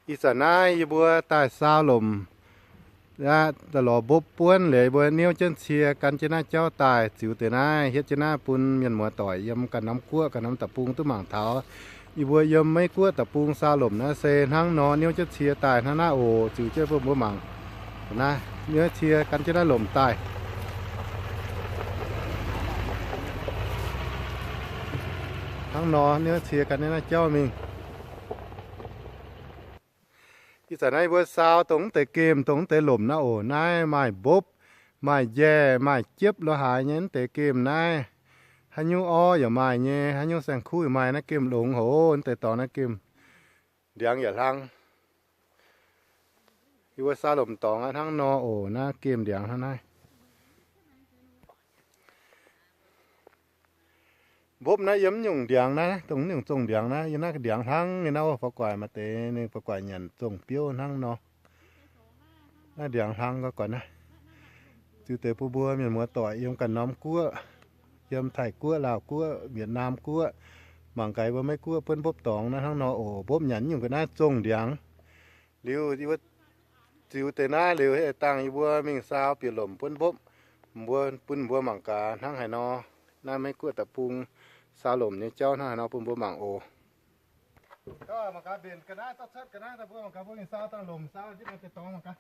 Ih zanc naaiv yie mbuo daaih saau lomc, daaih lorz mbopv buonv liuz, yie mbuo niouv jienv cie gan jienv naaiv jauv daaih ziux deix naaiv, hietv jienv naaiv bun mienh muoz doic yiem ganh norm guoqv ganh norm deic-bung duqv mangc taux. Yie mbuo yiem Meiv Guoqv deic-bung saau lomc naaiv se hnangv nor niouv jienv cie daaih hnangv naaiv oc. Ziux jienv bun mbuo mangc. Naaiv niouv cie gan jienv naaiv lomc daaih. Hnangv nor niouv cie gan jienv naaiv jauv mingh. Ih zanc naaiv yie mbuo saau dongh mv deix gemh, dongh mv deix lomc naaiv oc. Naaiv maaih mbopv, maaih njaih, maaih jiepv lo haaix nyei mv deix gemh naaiv. Haaix nyungc orv yaac maaih nyei, haaix nyungc saeng-kuv yaac maaih. Naaiv gemh longx hoc, mv deix dorngx naaiv gemh ndiangx yaac hlang. Yie mbuo saau lomc dorngx aqv hnangv nor oc. Naaiv gemh ndiangx hnangv naaiv. Mbopv naaiv yiem nyungc ndiangx naaiv, dongh nyungc zongh ndiangx naaiv, yiem naaiv ndiangx hlang nyei naaiv. Wuov, faux guaix maaih deix ninh faux guaix nyanc zongh biouv hnangv nor. Naaiv ndiangx hlang gau guaix naaiv. Ziux deix bun mbuo mienh muoz doic yiem ganh norm guoqv, yiem Taiv Guoqv, Laauh Guoqv, Wietc Naam Guoqv, mangc gaax mbuo Meiv Guoqv buonv mbopv dorngx naaiv hnangv nor oc. Mbopv nyanc nyungc ga'naaiv zongh ndiangx. Liuz yie mbuo ziux deix naaiv liuz, dangh yie mbuo mingh saau bieqc lomc buonv mbopv, mbuo bun mbuo mangc gaax hnangv haaix nor. Naaiv Meiv Guoqv deic-bung saau lomc nyei jauv hnangv haaix nor bun mbuo mangc oc. Mangc gaax mbenc ga'naaiv, zorqv cuotv ga'naaiv daaih, mbuo mangc gaax, mbuo mingh saau dangh lomc, saau jienv naaiv deix dorngx mangc gaax.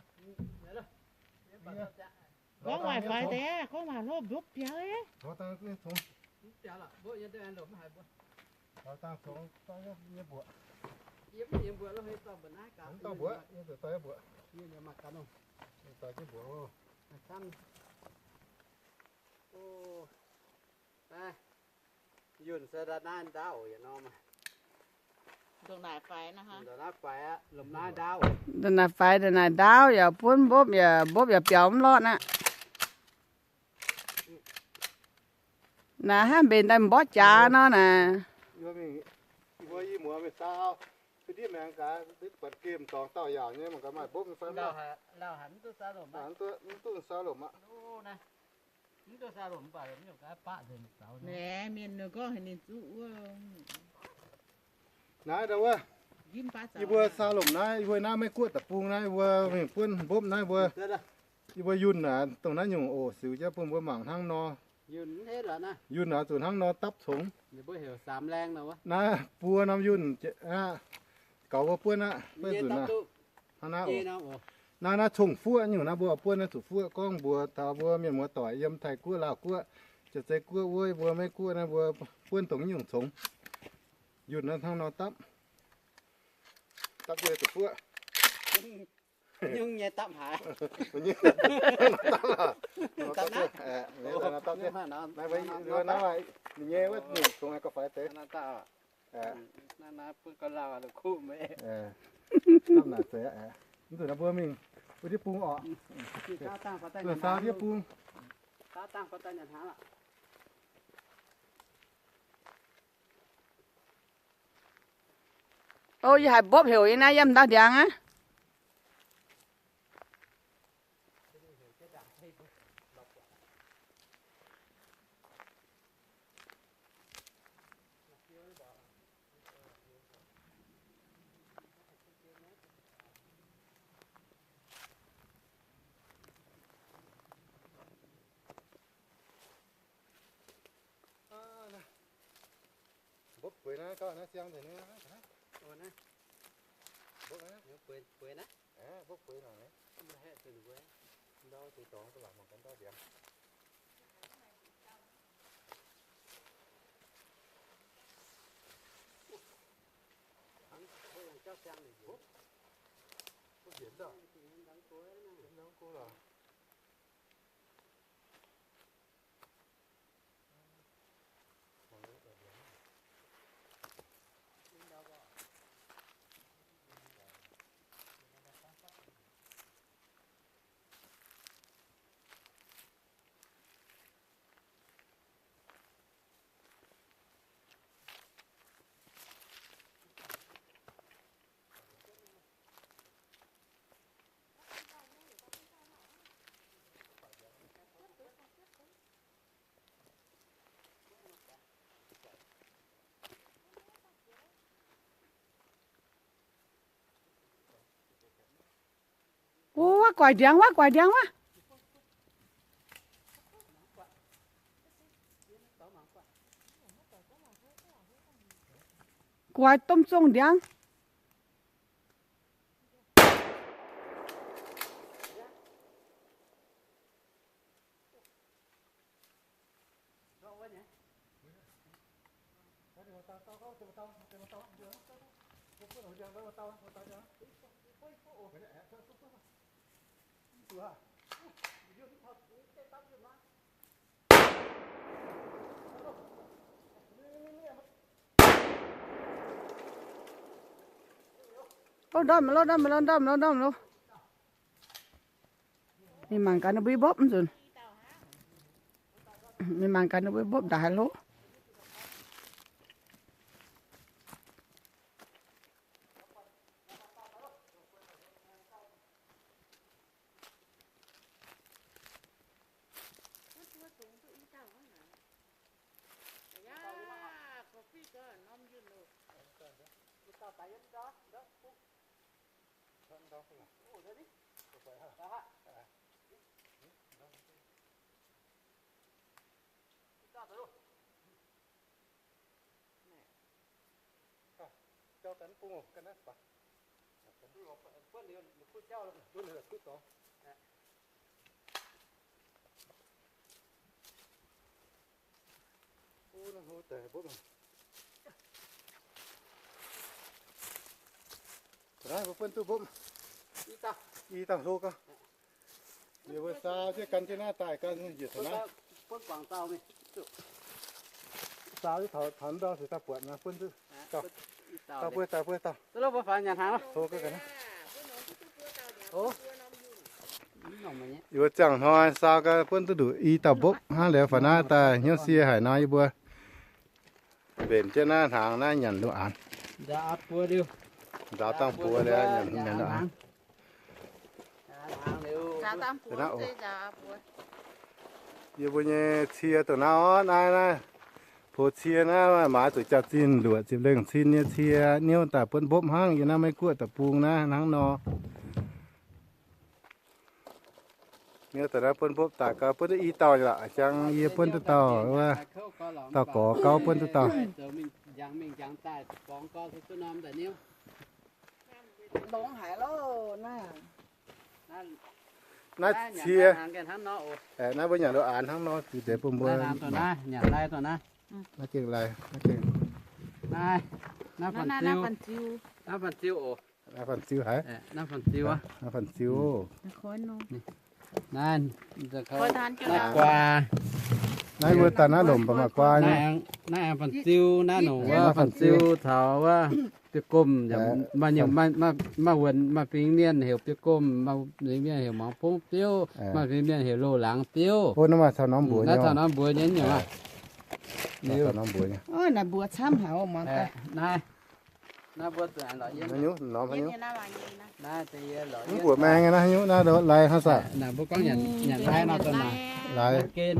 Gorngv waaic faix deix, gorngv waaic hlopv ndopv biaux. Dangh congx dauh nyei mbuoqc. Mv dauh mbuoqv, yie zuqc dauh nyei mbuoqc. Dauh jienv mbuoqc oc. Yunh se nda'naaiv ndaauv oc, yietc norm. Ndongc naaic faix, ndongc naaiv faix, ndongc naaic ndaauv yaac buonv mbopv, yaac mbopv yaac biaux mv lorqc aqv. Naaiv hnangv mbenc daaih mborqv jaax nor naaic. Mbuo ih muoz mingh saau, ndiev maengx gaax, buatc gemh dorngx dauh yaauc nyei, mangc gaax maaih mbopv fai mv. Mv duqv saau lomc aqv. Naaiv mienh gorngv haic ninh zuqv wuov. Naaiv ndau wuov, yie mbuo saau lomc naaiv, yie mbuo naaiv Meiv Guoqv deic-bung naaiv, yie mbuo mingh buonv mbopv naaiv, mbuo, yie mbuo yunh naaic, dongh naaiv nyungc oc, ziux jienv bun mbuo mangc hnangv nor. Yunh naaic zuqc hnangv nor dapv congx. Naaiv buo norm yunh aqv, gaux mbuo buonv aqv, hnangv naaiv oc. Naaiv, naaiv cong-fuoqv nyungc naaiv, mbuo buonv naaiv cong-fuoqv, gorngv mbuox taux mbuo mienh muoz doic yiem Taiv Guoqv, Laauh Guoqv, Jaav-Zei Guoqv wuov, mbuo Meiv Guoqv naaiv, mbuo buonv dongh nyungc congx. Yunh naaiv hnangv nor dapv, dapv jienv cong-fuoqv. Nyungc nyei dapv haaix? Dapv, naaiv nyei wuov nyungc congx gauh faix deix. Dapv naaic zeiz aqv. Mv zuqc naaiv mbuo mingh wuov diev bung oc. Zuqc saau diev bung. O, yie haiz mbopv heuc yie naaiv yiem ndau ndiangx aqv. Mbopv gueix naaiv gauh naaiv siang nzengc naaiv. Mbopv gueix naaiv. Mbopv gueix naaiv. Ndau deix dorngx ga'laqc mangc gaax ndau ndiangx. Mbopv njiec ndau. Ndau go lorqc. Guaix ndiangx wuov, guaix ndiangx wuov. Guaix domh zongh ndiangx. Ov, ndorm loh, ndorm loh, ndorm loh, ndorm loh. Mingh mangc gaax ninh mbuo i mbopv nzunc. Mingh mangc gaax ninh mbuo i mbopv ndaaih haaix hlo. Mbuo buonv duqv mbopv i dauh hlo gau. Yie mbuo saau jienv gan jienv naaiv daaih gan njiec taux naaiv. Saau jienv taux, taux ndau se daaih buatc nor buonv duqv. Dauh buo, dauh buo, dauh. Hlo gau ga'naaiv. Yie mbuo ziangh hnoi saau gau buonv duqv nduqc i dauh mbopv hnangv. Liuz faaux naaiv daaih hnyouv sie haic nor yie mbuo mbenc jienv naaiv hnaangx naaiv nyanc nduqc aanx. Nzaaux dangh buoz liuz nyanc, nyanc nduqc aanx. Yie mbuo nyei cie dongh naaiv orv, naaiv, naaiv, poux cie naaiv maaiz zuqc jaax-zinh luoqc ziepc lengh cin nyei cie niouv daaih buonv mbopv hnangv. Yie naaiv Meiv Guoqv deic-bung naaiv hnangv nor. Niouv daaih naaiv buonv mbopv daaih gau buonv duqv i dauh lorqc. Jangx yie buonv duqv dauh, wuov, dauh gorx gauv buonv duqv dauh. Naaiv cie, naaiv mbuo nyanc nduqc aanx hnangv nor, ziux deix bun mbuo. Naaiv gengh lai, naaiv gengh, naaiv fanh-ziu, naaiv fanh-ziu haic, naaiv fanh-ziu, naaiv guaa, naaiv wuov daaih naaiv lomc baac maaih guaa nyei. Naaiv aengx fanh-ziu, naaiv nongc wuov fanh-ziu caux wuov biouv-gomh, maaih wuonh, maaih fingx mienh heuc biouv-gomh, maaih fingx mienh heuc muangx pongv biouv, maaih fingx mienh heuc loz-laangz biouv. Naaiv caux norm mbuox, naaiv caux norm mbuox nyei nyungc aqv. Naaiv mbuox camv haic, muangx daaih. Naaiv mbuo zuqc lorz yie, mv mbuox maeng naaiv nyungc naaiv lai hnangv saah. Naaiv mbuo gorngv nyanc lai nor dongh naaiv lai gen,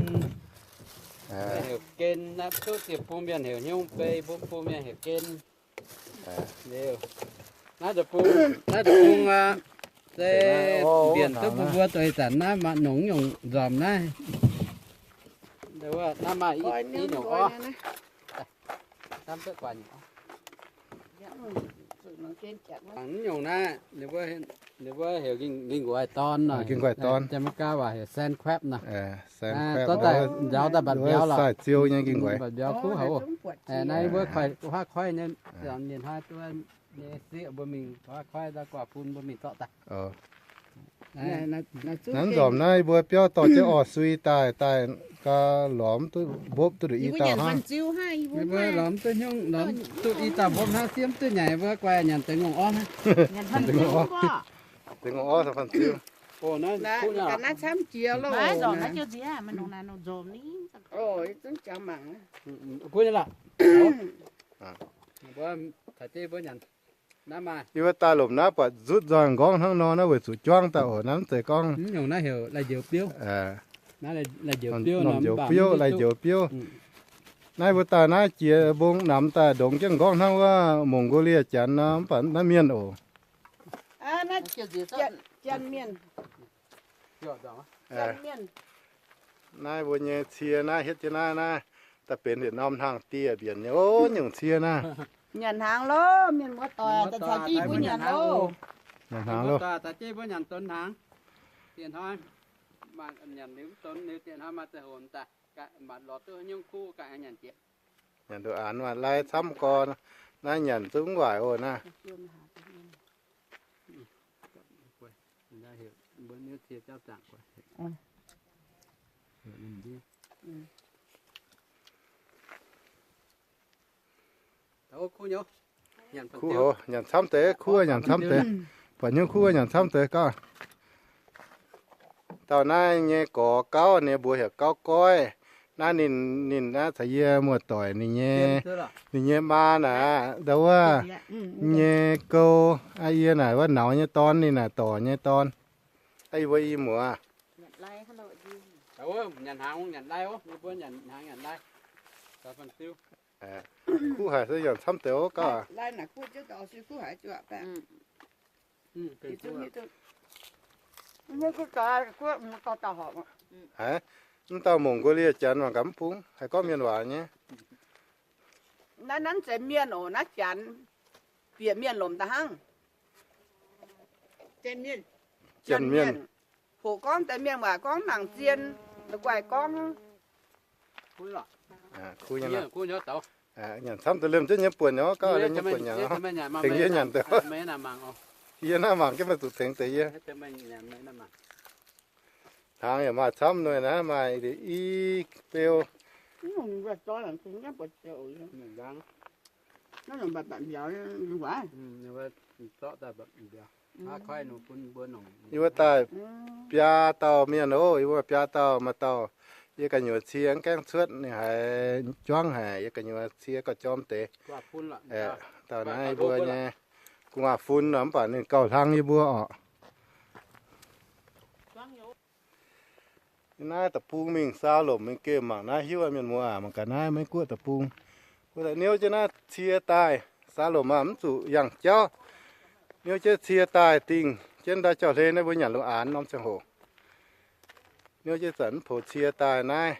heuc gen, naaiv duqv ziepc bung mienh heuc hnyouv bei, bung bung mienh heuc gen. Liuz, naaiv deic-bung, naaiv deic-bung aqv, se mbienc duqv bun mbuo doix zanc naaiv maaih nongc nyungc nzormc naaiv. Naaiv maaih i nyungc orv. Mv nyungc naaiv, ninh mbuo heuc nquaix dorn, Jamaika waac heuc sand crab nor. Dorh daaih nzaaux daaih mbatc mbiauz lorqc. Sai ziou nyei nquaix. Mbatc mbiauz kuv haic oc. Naaiv mbuo koiv huaav koiv nyei, mienh hnoi duqv nyei sieqv mbuo mingh huaav koiv daaih guaax bun mbuo mingh zorqv daaih. Naaiv nzormc naaiv mbuo biauv dorh jienv orv sui daaih, daaih gauh lorz duqv mbopv duqv nduqc i dauh hnangv. Mbuo lorz duqv hnyouv, lorz duqv i dauh mbopv hnangv, siev duqv nyanc, mbuo guai nyanc deix ngongh orv hnangv. Deix ngongh orv, deix ngongh orv fanh-ziu. Naaiv camv jiex loh. Kuv nyei lorqc. Mbuo caux jienv mbuo nyanc. Yie mbuo daaih lomc naaiv buatc nzutv nzoih nqorngv hnangv nor, naaiv weic zuqc juangv daaih oc. Naaiv mv zeiz gorngv nyungc naaiv heuc lai-njoux biouv. Lai-njoux biouv, lai-njoux biouv. Naaiv mbuo daaih naaiv jiex mbong namx daaih ndongx jienv nqorngv hnangv wuov Mongolia janx nor, mv baac naaiv mienh oc. Janx mienh. Naaiv mbuo nyei cie naaiv hietv jienv naaiv, naaiv daaih benx yietc norm hnaangx dieh mbienc nyei, o, nyungc cie naaiv. Nyanc hnaangx loh, mienh muoz-doic, daaih caux jienv mbuo nyanc loh. Nyanc hnaangx loh. Daaih jienv mbuo nyanc donx hnaangx. Dieh hnoi nyanc liuz mv donx liuz, dieh hnoi maaih ziangh hoc daaih, maaih lorz duqv nyungc kuv ganh nyanc jiex. Nyanc ndoqc aanx maaih lai camv gorn, naaiv nyanc zungv waaic oc naaiv. Kuv haic, nyanc camv deix, kuv nyanc camv deix. Buatc hnyouv kuv nyanc camv deix gauh. Dauh naaiv nyei gorx gauv ninh mbuox heuc Gauv Goiv. Naaiv ninh, ninh naaiv caux yie muoz-doic ninh nyei, ninh nyei maa naaic, ndau wuov nyei gou, yie naaic wuov nauz nyei dorn, ninh naaic dorc nyei dorn. Yie mbuo i muoz. Kuv haic se nyanc camv deix gauh. Haiz, mv dauh Mongolian janx mangc gaax mv bung, haih gorngv mienh waac nyei. Naaiv nanv zeiz mienh oc, naaiv janx, bieqc mienh lomc daaih hnangv. Janx mienh. Hoqc gorngv deix mienh waac gorngv nangc zien, la'guaih gorngv. Nyanc camv deix liemh jienv nyei buonc nyei, gauh liemh nyei buonc nyanc, tengx yie nyanc deix. Yie naaiv mangc jienv maiv zuqc tengx deix yie. Hnaangx yaac maaih camv nuih naaiv, maaih i beu. Yie mbuo daaih biaa dauh mienh oc, yie mbuo biaa dauh, maaih dauh yie gu'nyuoz cie mv gaengh cuotv, ninh haiz juangv haic, yie gu'nyuoz cie gauh jorm deix. Dauh naaiv yie mbuo nyei gu'nguaaz-fun nor, mv baac ninh gauh hlang yie mbuo orqc. Naaiv deic-bung mingh saau lomc mingh gemh mangc naaiv hiuv mienh muoz aac, mangc gaax naaiv Meiv Guoqv deic-bung. Mbuo daaih niouv jienv naaiv cie daaih, saau lomc aac mv zuqc yangh jauv. Niouv jienv cie daaih dingh jienv ndau jauv-hlen naaiv mbuo nyanc lungh aanx norm ziangh hoc. Niouv jienv zanc mv poux cie daaih naaiv.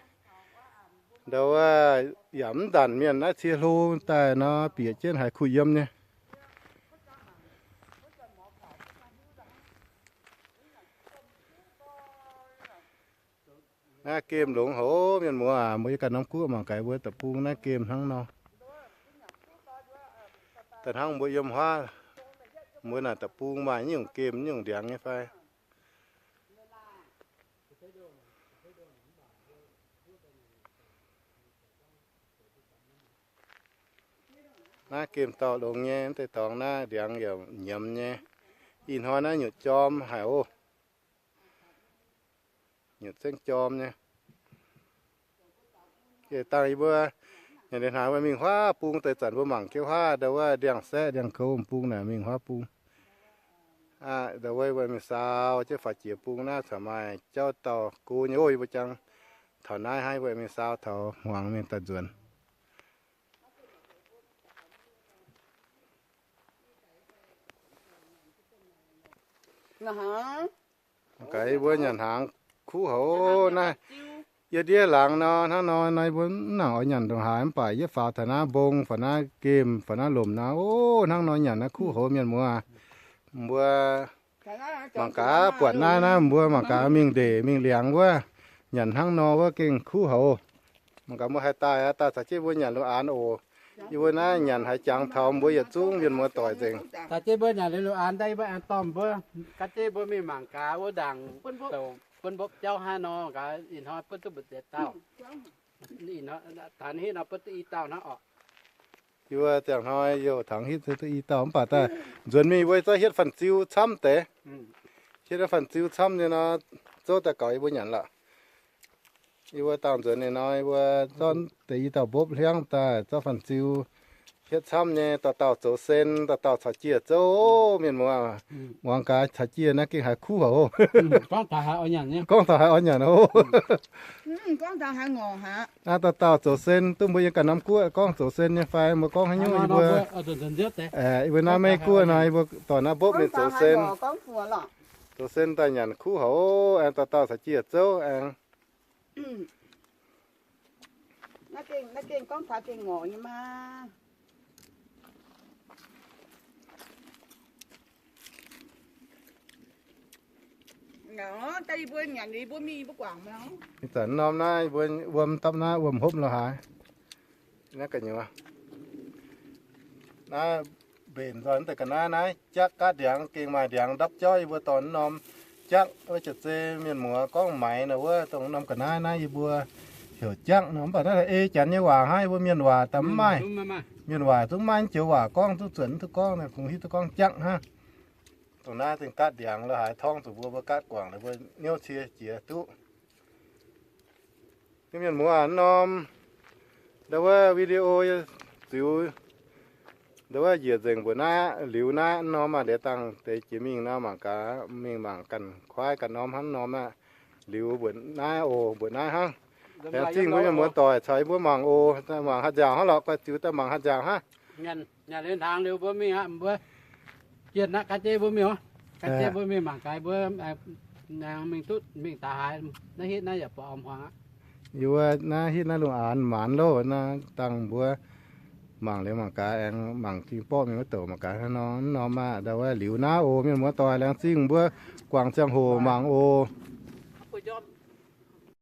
Ndau wuov yaac mv ndanc mienh naaiv cie hlo daaih nor, bieqc jienv haiz kuh yiem nyei. Naaiv gemh longx haic mienh muoz aac, mbuo yiem ganh norm guoqv mangc gaax mbuo deic-bung naaiv gemh hnangv nor. Da'hnangv mbuo yiem huaav, mbuo naaic deic-bung maaih nyungc gemh nyungc ndiangx nyei fai? Naaiv gemh dauh longx nyei, mv deix dorngx naaiv ndiangx yaac nyiemz nyei. Ih hnoi naaiv nyutc jorm haic oc. Nyutc zengv jorm nyei. Ih dangh yie mbuo nyanc liuz hnaangx mingh huaav bung deix zanc mbuo mangc jienv huaav ndau wuov ndiangx-saeqv ndiangx-goux bung naaic mingh huaav bung. Aa, ndau wuov mbuo mingh saau jienv faaux jiex bung naaiv caux maaih jauv dauh go nyei oc. Yie mbuo jangx taux naaiv hnangv, yie mbuo mingh saau taux hmuangx mingh daaih nzuonx. Mangc gaax yie mbuo nyanc hnaangx kuv haic naaiv. Yie ndiev laangz nor, hnangv nor nor yie mbuo mv nangc oix nyanc ndongc haaix, mv baac yie faaux taux naaiv mbong, faaux naaiv gemh, faaux naaiv lomc naaiv, o, hnangv nor nyanc naaiv kuv haic mienh muoz. Mbuo mangc gaax buatc naaiv naaiv, mbuo mangc gaax mingh ndeic mingh liangx wuov, nyanc hnangv nor wuov gengh kuv haic. Mangc gaax mbuo haih daaih, daaih caux jienv mbuo nyanc lungh aanx oc. Yie mbuo naaiv nyanc haiz jangx taux mbuo yietc zungv mienh muoz doic nzengc. Caux jienv mbuo nyanc liuz lungh aanx daaih, yie mbuo aengx dorh mbuo, gaax jienv mbuo mingh mangc gaax wuov ndaangc douc bun mbopv jauv hnangv nor, gaax ih hnoi butv duqv mbu'ziex dauh. Ih hnoi taux hitv nor butv duqv i dauh hnangv orqc. Yie mbuo ziangh hnoi youh taux hitv duqv i dauh mv baac daaih nzuonx mingh yie mbuo zorqv hietv fanh ziu camv deix. Hietv fanh ziu camv nyei nor, zouv daaih gaux yie mbuo nyanc lorqc. Yie mbuo dangh nzuonx ninh nor, yie mbuo zorqv deix i dauh mbopv hliangv daaih zorqv fanh ziu Hietv camv nyei, dauh dauh zoux sen, dauh dauh caux jiez zouv. Mienh muoz, muangx gaax, caux jiez naaiv gengh haiz kuv haic oc. Gorngv taux haiz oix nyanc oc. Naaiv dauh dauh zoux sen, duqv mbuo yiem ganh norm guoqv gorngv zoux sen nyei fai mbuo gorngv haaix nyungc yie mbuo, yie mbuo naaiv Meiv Guoqv nor, yie mbuo dorh naaiv mbopv mienh zoux sen. Zoux sen daaih nyanc kuv haic oc, aengx dauh dauh caux jiez zouv aengx. Ih zanc norm naaiv yie mbuo wuom dapv naaiv wuom hopv lo haaix. Naaiv gu'nyuoz, naaiv mbenc nzoih deix ga'naaiv naaiv, jaqv gaatv ndiangx gengh maaih ndiangx ndapv jauv. Yie mbuo dorh norm jaqv wuov jiex zei mienh muoz gorngv maix nor wuov, dongh norm ga'naaiv naaiv yie mbuo heuc jaqv nor. Mv baac naaiv ei Janx nyei waac hnangv, yie mbuo mienh waac daaih mv maaih. Mienh waac zungv maaih joux waac gorngv, duqv zuotc duqv gorngv, kungx hiuv duqv gorngv jaqv hnangv. Dongh naaiv zingh gaatv ndiangx lo haaix torngv zuqc mbuo, mbuo gaatv guangc, mbuo niouv cie jiex duqv. Mienh muoz, norm ndau wuov video ziux ndau wuov njiec nzengc mbuoqc naaiv liuz naaiv norm aqv. Liuz dangh deix jiex mingh nor mangc gaax, mingh mangc ganh kuaaiv ganh norm hnangv norm aqv. Liuz mbuoqc naaiv oc, mbuoqc naaiv hnangv. Laengz zingh mbuo mienh muoz doic caux yie mbuo mangc oc. Mangc haaix nziaauc hnangv lorqc, guaix ziux daaih mangc haaix nziaauc hnangv. Nyanc liuz hnaangx liuz mbuo mingh aqv, mbuo jienv aqv, ga'jeiv mbuo mingh oc. Ga'jeiv mbuo mingh mangc gaax mbuo mingh duqv mingh daaih haaix. Naaiv hitv naaiv yaac buatc muangx aqv. Yie wuov naaiv hitv naaiv lungh aanx maanz loh naaiv dangh mbuo mangc liuz mangc gaax, aengx mangc jing borqv mingh wuov douc mangc gaax hnangv nor. Mv norm aqv, ndau wuov liuz naaiv oc. Mienh muoz doic, laengz zingh mbuo guangc ziangh hoc mangc oc.